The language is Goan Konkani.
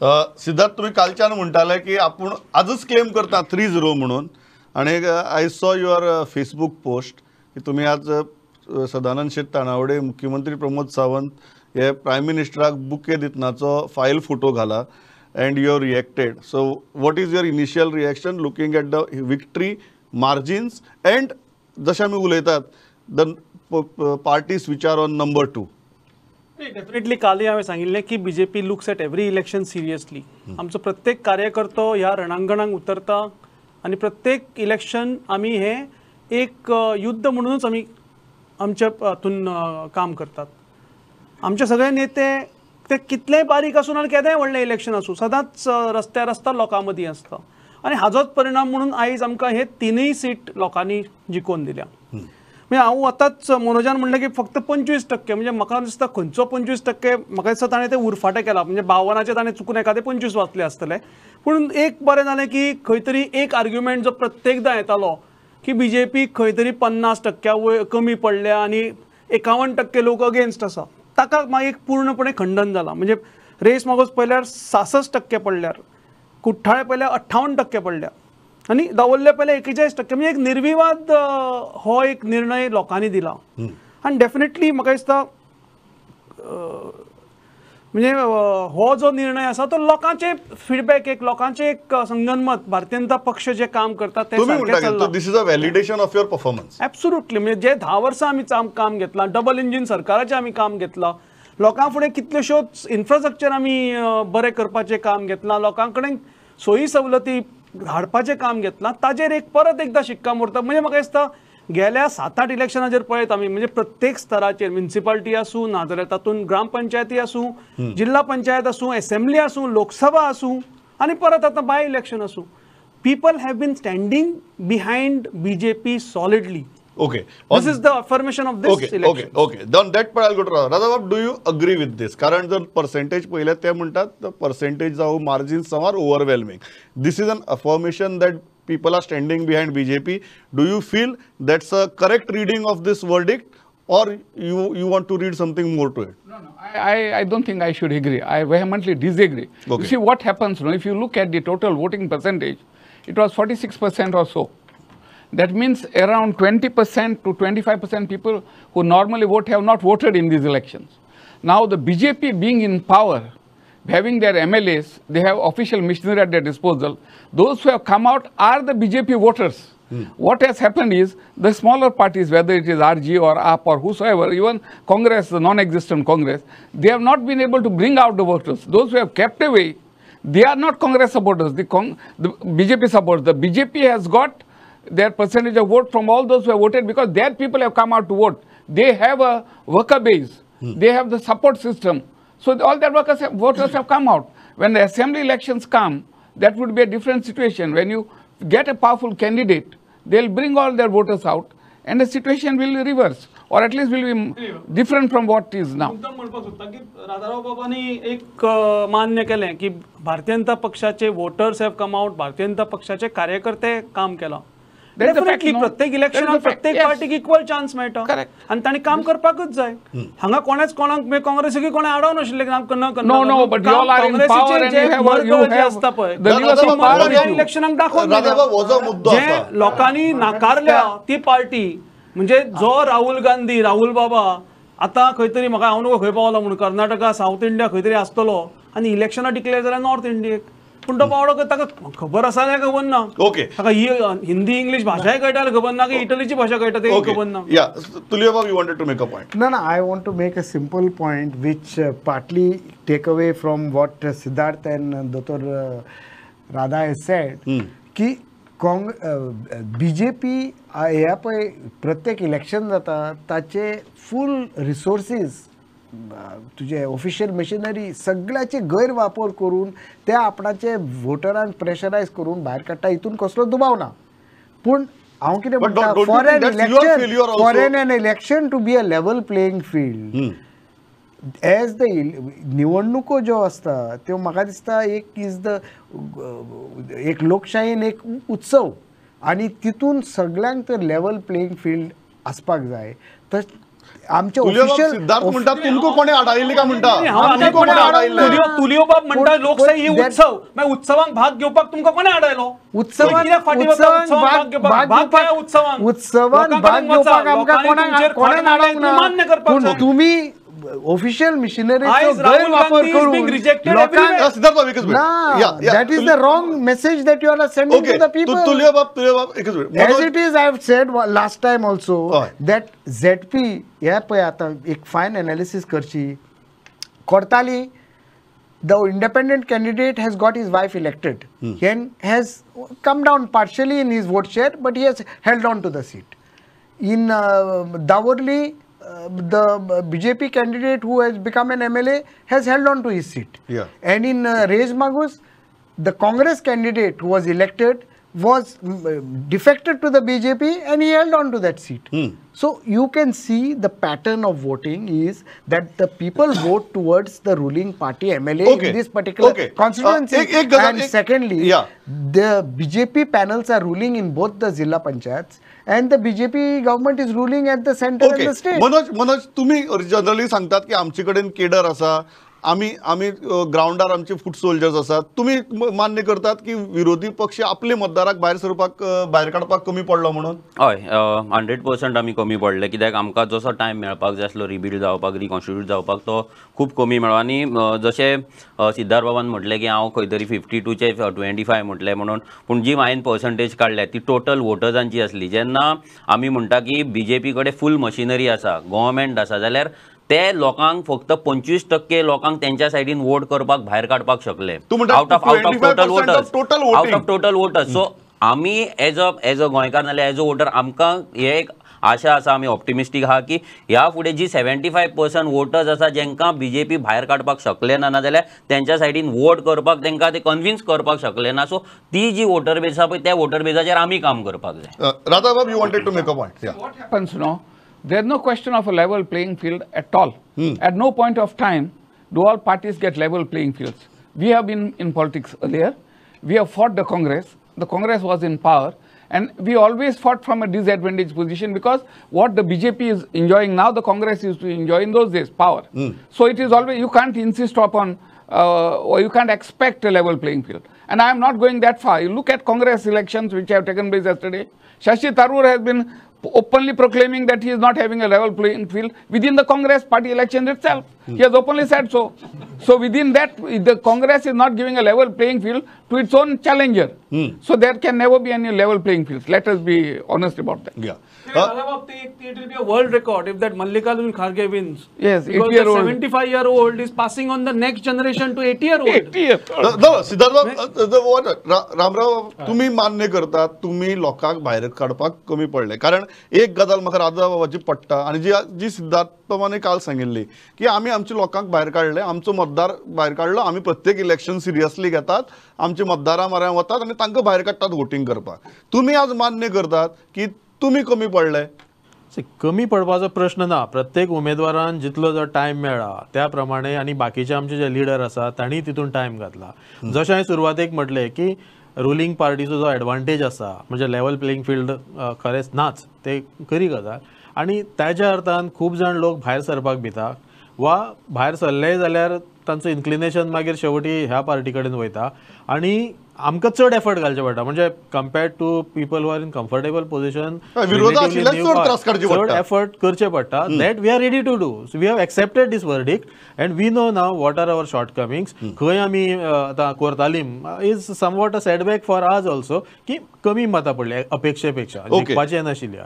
सिद्धार्थ, तुम्ही कालच्यान म्हणटाले की आपूण आजच क्लेम करता 3-0 म्हणून, आनी I saw your Facebook post की तुमी आज सदानंद शेट तानावडे, मुख्यमंत्री प्रमोद सावंत हे प्रायम मिनिस्टराक बुके दितनाचो फायल फोटो घाला and you have reacted. So what is your initial reaction looking at the victory margins and जशें आमी उलयतात the parties which are on number 2? Definitely कालय हांवें सांगिल्लें की BJP looks at every election seriously. आमचो प्रत्येक कार्यकर्तो ह्या रणांगणाक उतरता आनी प्रत्येक इलेक्शन आमी हें एक युद्ध म्हणूनच आमी आमच्या हातून काम करतात. आमचे सगळे नेते ते कितलेय बारीक आसूं आनी केदेंय व्हडलें इलेक्शन आसूं सदांच रस्त्यार आसता, लोकां मदीं आसता आनी हाजोच परिणाम म्हणून आयज आमकां हे तिनूय सीट लोकांनी जिखोवन दिल्या. म्हणजे हांव आतांच मनोजान म्हणलें की फक्त 25% म्हणजे म्हाका दिसता खंयचो 25% म्हाका दिसता ताणें तें उरफाटें केलां, म्हणजे 52 ताणें चुकून एखादें 25 वाचलें आसतलें. पूण एक बरें जालें की खंय तरी एक आर्ग्युमेंट जो प्रत्येकदां येतालो की बी जे पी खंय तरी 50% वयर कमी पडल्या आनी 51% लोक अगेन्स्ट आसा, ताका मागीर पूर्णपणे खंडन जालां. म्हणजे रेस मागोस पळयल्यार 66% पडल्यार, कुठ्ठाळे पळयल्यार 58% पडल्या आनी दावोल्ले पयले 41%, म्हणजे एक निर्विवाद हो एक निर्णय लोकांनी दिला. आनी डेफिनेटली म्हाका दिसता म्हणजे हो जो निर्णय आसा तो लोकांचे फिडबॅक, एक लोकांचे एक संगनमत, भारतीय जनता पक्ष जे काम करता ते सारकें चल्लां. This is a validation of your performance. Absolutely, म्हणजे जे 10 वर्सां आमी काम घेतलां, डबल इंजीन सरकाराचें आमी काम घेतलां, लोकां फुडें कितल्योश्योच इन्फ्रास्ट्रक्चर आमी बरें करपाचें काम घेतलां, लोकां कडेन सोयी सवलती हाडपाचें काम घेतलां, ताजेर एक परत एकदां शिक्का मोडता. म्हणजे म्हाका दिसता गेल्या 7-8 इलेक्शनाचेर पळयत आमी म्हणजे प्रत्येक स्तराचेर म्युनिसिपालिटी आसूं नाजाल्यार तातूंत ग्रामपंचायती आसूं, जिल्हा पंचायत आसूं, एसेंब्ली आसूं, लोकसभा आसूं आनी परत आतां बाय इलेक्शन आसूं, people have been standing behind BJP solidly. Okay. This is the affirmation of this election. Okay, okay. On that part, I'll go to Radha. Radha, do you agree with this? कारण जर percentage पहिले ते म्हणतात, the percentage जावं margins are overwhelming. This is an affirmation that people are standing behind BJP. Do you feel that's a correct reading of this verdict, or you want to read something more to it? No, no. I don't think I should agree. I vehemently disagree. Okay. You see what happens, no? If you look at the total voting percentage, it was 46% or so. That means around 20% to 25% people who normally vote have not voted in these elections. Now the BJP being in power, having their MLAs, they have official machinery at their disposal. Those who have come out are the BJP voters. What has happened is the smaller parties, whether it is RG or AAP or whosoever, even Congress, the non-existent Congress, they have not been able to bring out the voters. Those who have kept away, they are not Congress supporters, the BJP supporters. The BJP has got their percentage of vote from all those who have voted because their people have come out to vote. They have a worker base. They have the support system. So all their workers have, voters have come out. When the assembly elections come, that would be a different situation. When you get a powerful candidate, they'll bring all their voters out and the situation will reverse, or at least will be different from what is now. मुद्दाम म्हणपाक सोदता की राधाराव बाबांनी एक मान्य केलें की भारतीय जनता पक्षाचे voters have come out, Bharatiya Janata पक्षाचे कार्यकर्ते काम केलां. डेफिनेटली प्रत्येक इलेक्शनाक प्रत्येक पार्टीक इक्वल चान्स मेळटा आनी तांणी काम करपाकूच जाय. हांगा कोणेच कोणाक काँग्रेसीक कोणें आडावं नाशिल्लें की आमकां न No, no, but you all are in power and you have जे आसता पळय इलेक्शनाक दाखोवन जे लोकांनी नाकारल्या ती पार्टी, म्हणजे जो राहुल गांधी, राहुल बाबा आतां खंय तरी म्हाका हांव नको खंय पावला म्हणून कर्नाटका, सावथ इंडिया खंय तरी आसतलो आनी इलेक्शनां डिक्लेअर जाल्यार नॉर्थ इंडियेक, पूण तो पावडो ताका खबर आसा जाल्यार खबर ना. ओके, ताका ही हिंदी इंग्लीश भाशाय कळटा जाल्यार खबर ना की इटलीची भाशा कळटा तें खबर ना. या तुलिया बाब, you wanted to make a point. No, no, I want to make a simple point which partly take away from what Siddharth and Dr. Radha has said, की बीजेपी ह्या पळय प्रत्येक इलेक्शन जाता ताचे फूल रिसोर्सीस, तुजे ऑफिशियल मशिनरी सगळ्याचे गैरवापर करून ते आपणाचे वोटरांक प्रेशरायज करून भायर काडटा, हितून कसलो दुबाव ना. पूण हांव कितें म्हणटा, for an election to be a level playing field as the निवडणुको ज्यो आसता त्यो म्हाका दिसता एक is the एक लोकशायेन एक उत्सव आनी तितून सगळ्यांक तर लेवल प्लेइंग फिल्ड आसपाक जाय. तर आमचे ऑफिशियल सिद्धार्थ म्हणटा तुमकां कोणे आडायिल्ली काय म्हणटा? तुलियो बाब म्हणटा लोकशाही ही उत्सव, मागीर उत्सवांक भाग घेवपाक तुमकां कोणे आडायलो? उत्सवान भाग घेवपाक आमकां कोणाक आडावंक ना, पूण तुमी ऑफिशियल मशिनरीचो गैरवापर करून लोकांक, that is the wrong message that you are sending to the people. Tulio बाब एकच minute. As it is, I have said last time also that ZP हे पळय आतां एक फायन एनालिसीस करची. Cortalim the independent candidate has got his wife elected and has come down partially in his vote share, but he has held on to the seat. In Davorli, the BJP candidate who has become an MLA has held on to his seat. Yeah. And in Reis Magos, the Congress candidate who was elected was defected to the BJP and he held on to that seat. So you can see the pattern of voting is that the people vote towards the ruling party MLA in this particular constituency. And secondly, the BJP panels are ruling in both the Zilla Panchayats and the BJP government is ruling at the center and the state. Manoj, तुम्ही जनरली सांगतात की आमचे कडेन केडर आसा, आमी आमी ग्रावंडार आमचे फूट सोल्जर्स आसात, तुमी मान्य करतात की विरोधी पक्ष आपले मतदाराक भायर सरपाक भायर काडपाक कमी पडलो म्हणून? हय, 100% आमी कमी पडले, कित्याक आमकां जसो टायम मेळपाक जाय आसलो रिबिल्ड जावपाक, रिकॉन्स्टिट्यूट जावपाक, तो खूब कमी मेळ्ळो. आनी जशें सिद्धार्थ बाबान म्हटलें की हांव खंय तरी 52चे 25 म्हटलें म्हणून, पूण जी हांवें पर्संटेज काडल्या ती टोटल वोटर्सांची आसली. जेन्ना आमी म्हणटा की बीजेपी कडेन फूल मशिनरी आसा, गव्हर्मेंट आसा, जाल्यार ते लोकांक फक्त 25% लोकांक तेंच्या सायडीन वोट करपाक भायर काडपाक शकले out of total voters, out of total voters. So आमी एज अ गोंयकार नाल्यार एज अ वोटर आमकां हे एक आशा आसा, आमी ऑप्टिमिस्टीक आहा की ह्या फुडें जी 75% वोटर्स आसा जेंकां बीजेपी भायर काडपाक शकले ना, नाजाल्यार तेंच्या सायडीन वोट करपाक तेंकां ते कन्विन्स करपाक शकले ना, सो ती जी वोटर बेज आसा पळय त्या वोटर बेजाचेर आमी काम करपाक जाय. राधा बाब, you wanted to make a point. What happens no? There is no question of a level playing field at all. At no point of time do all parties get level playing fields. We have been in politics earlier. We have fought the Congress. The Congress was in power and we always fought from a disadvantaged position because what the BJP is enjoying now, the Congress used to enjoy in those days, power. So it is always, you can't insist upon or you can't expect a level playing field. And I am not going that far. You look at Congress elections which have taken place yesterday. Shashi Tharoor has been openly proclaiming that he is not having a level playing field within the Congress party election itself. He has openly said so. So within that, the Congress is not giving a level playing field to its own challenger. So there can never be any level playing fields. Let us be honest about that. Yeah. It will be a world record if that Mallikarjun Kharge wins. Yes, because the 75-year-old is passing on the next generation to 80-year-old. 80-year-old. No, Siddharth, Ramrao, तुम्ही मान्य करतात तुम्ही लोकांक भायर काडपाक कमी पडले, कारण एक गजाल म्हाका राधा बाबाची पडटा आनी जी जी सिद्धार्थ बाबाने काल सांगिल्ली की आमी आमच्या लोकांक भायर काडले, आमचो मतदार भायर काडलो, आमी प्रत्येक इलेक्शन सिरियसली घेतात, आमचे मतदारां म्हऱ्यान वतात आनी तांकां भायर काडटात वोटींग करपाक. तुमी आज मान्य करतात की तुमी कमी पडले? कमी पडपाचो प्रश्न ना, प्रत्येक उमेदवारान जितलो जो टायम मेळ्ळा त्या प्रमाणे आनी बाकीचे आमचे जे लिडर आसा तांणी तितून टायम घातला. जशें हांवें सुरवातेक म्हटलें की रुलींग पार्टीचो जो एडवांटेज आसा म्हणजे लेवल प्लेइंग फिल्ड खरेंच नाच, ते खरी गजाल. आनी ताज्या अर्थान खूब जाण लोक भायर सरपाक भिता वा भायर सरलेय जाल्यार तांचो इन्क्लिनेशन मागीर शेवटी ह्या पार्टी कडेन वयता आनी आमकां चड एफर्ट घालचे पडटा. म्हणजे compared to people who are in comfortable position चड एफर्ट करचे पडटा. That we are ready to do. We have accepted this verdict and we know now what are our shortcomings. खंय आमी आतां Cortalim is somewhat a setback for us also की कमी मतां पडली अपेक्षे पेक्षा, जिखपाचें नाशिल्ली.